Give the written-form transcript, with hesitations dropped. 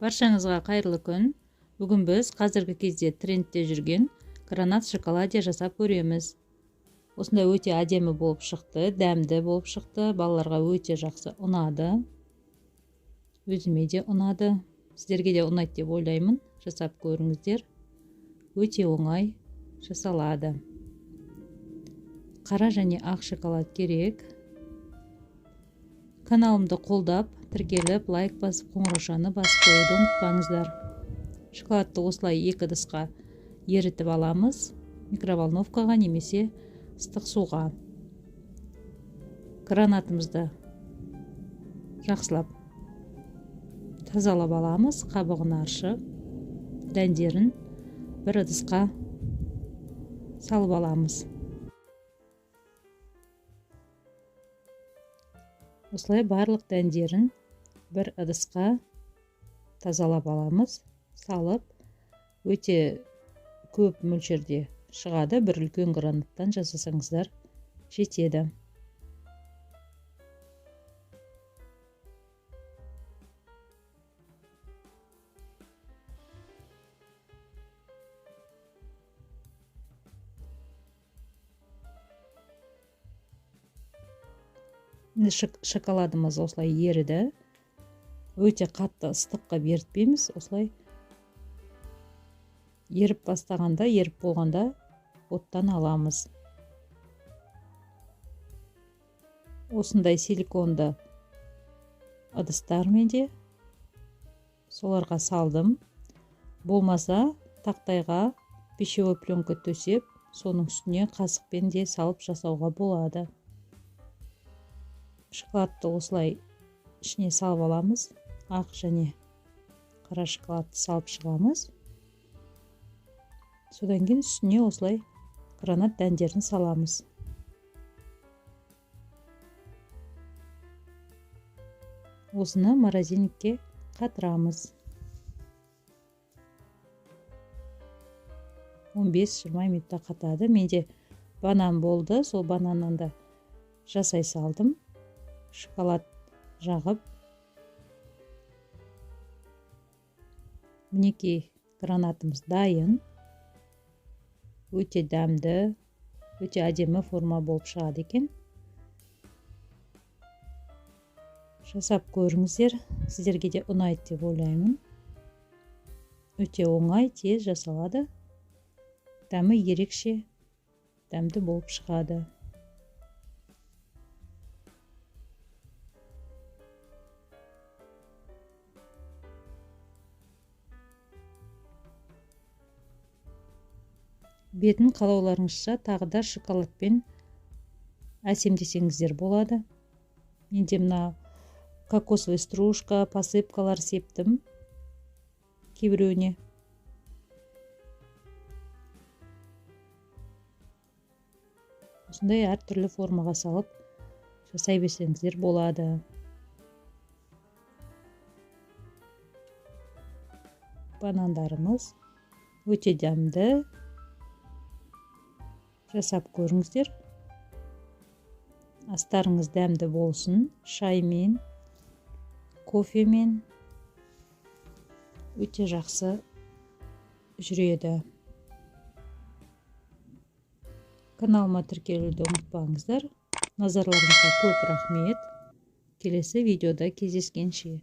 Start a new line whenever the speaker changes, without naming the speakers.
Баршаңызға қайырлы күн. Бүгін біз қазіргі кезде трендте жүрген гранат шоколаде жасап көреміз. Осындай өте әдемі болып шықты, дәмді болып шықты, балаларға өте жақсы ұнады. Өзіме де ұнады, сіздерге де ұнайды деп ойлаймын. Жасап көріңіздер. Өте оңай жасалады. Қара және ақ шоколад керек. Каналымды қолдап, тіркеліп, лайк басып, қоңыраушаны басып қоюды ұмытпаңыздар. Шоколадты осылай екі ыдысқа ерітіп аламыз, микроволновкаға немесе ыстық суға. Гранатымызды жақсылап тазалап аламыз, қабығын аршып, дәндерін бір ыдысқа салып аламыз. Осылай барлық дәндерін бір ыдысқа тазалап аламыз, салып, өте көп мөлшерде шығады, бір үлкен гранаттан жасасаңыздар жетеді. Шоколадымыз осылай еріді. Өте қатты ыстыққа ерітпейміз. Осылай еріп бастағанда, еріп болғанда оттан аламыз. Осындай силиконды ыдыстармен де соларға салдым. Болмаса тақтайға пищевой пленка төсеп, соның үстіне қасықпен де салып жасауға болады. Шоколадты осылай ішіне салып аламыз. Ақ және қара шоколадты салып шығамыз. Содан кейін үстіне осылай гранат дәндерін саламыз. Осыны морозильникке қатырамыз. 15-20 минутта қатады. Менде банан болды, сол бананнан да жасай салдым. Шоколад жағып, мінекей гранатымыз дайын. Өте дәмді, өте әдемі форма болып шығады екен. Жасап көріңіздер, сіздерге де ұнайды деп ойлаймын. Өте оңай, тез жасалады. Дәмі ерекше дәмді болып шығады. Бетін қалауларыңызша тағы да шоколадпен әсемдесеңіздер болады. Менде мына кокосовый стружка, посыпкалар септім кейбіреуіне. Осындай әртүрлі формаға салып жасай берсеңіздер болады. Банандарымыз өте дәмді. Жасап көріңіздер. Астарыңыз дәмді болсын. Шаймен, кофемен өте жақсы жүреді. Каналыма тіркелуді ұмытпаңыздар. Назарларыңызға көп рахмет. Келесі видеода кездескенше.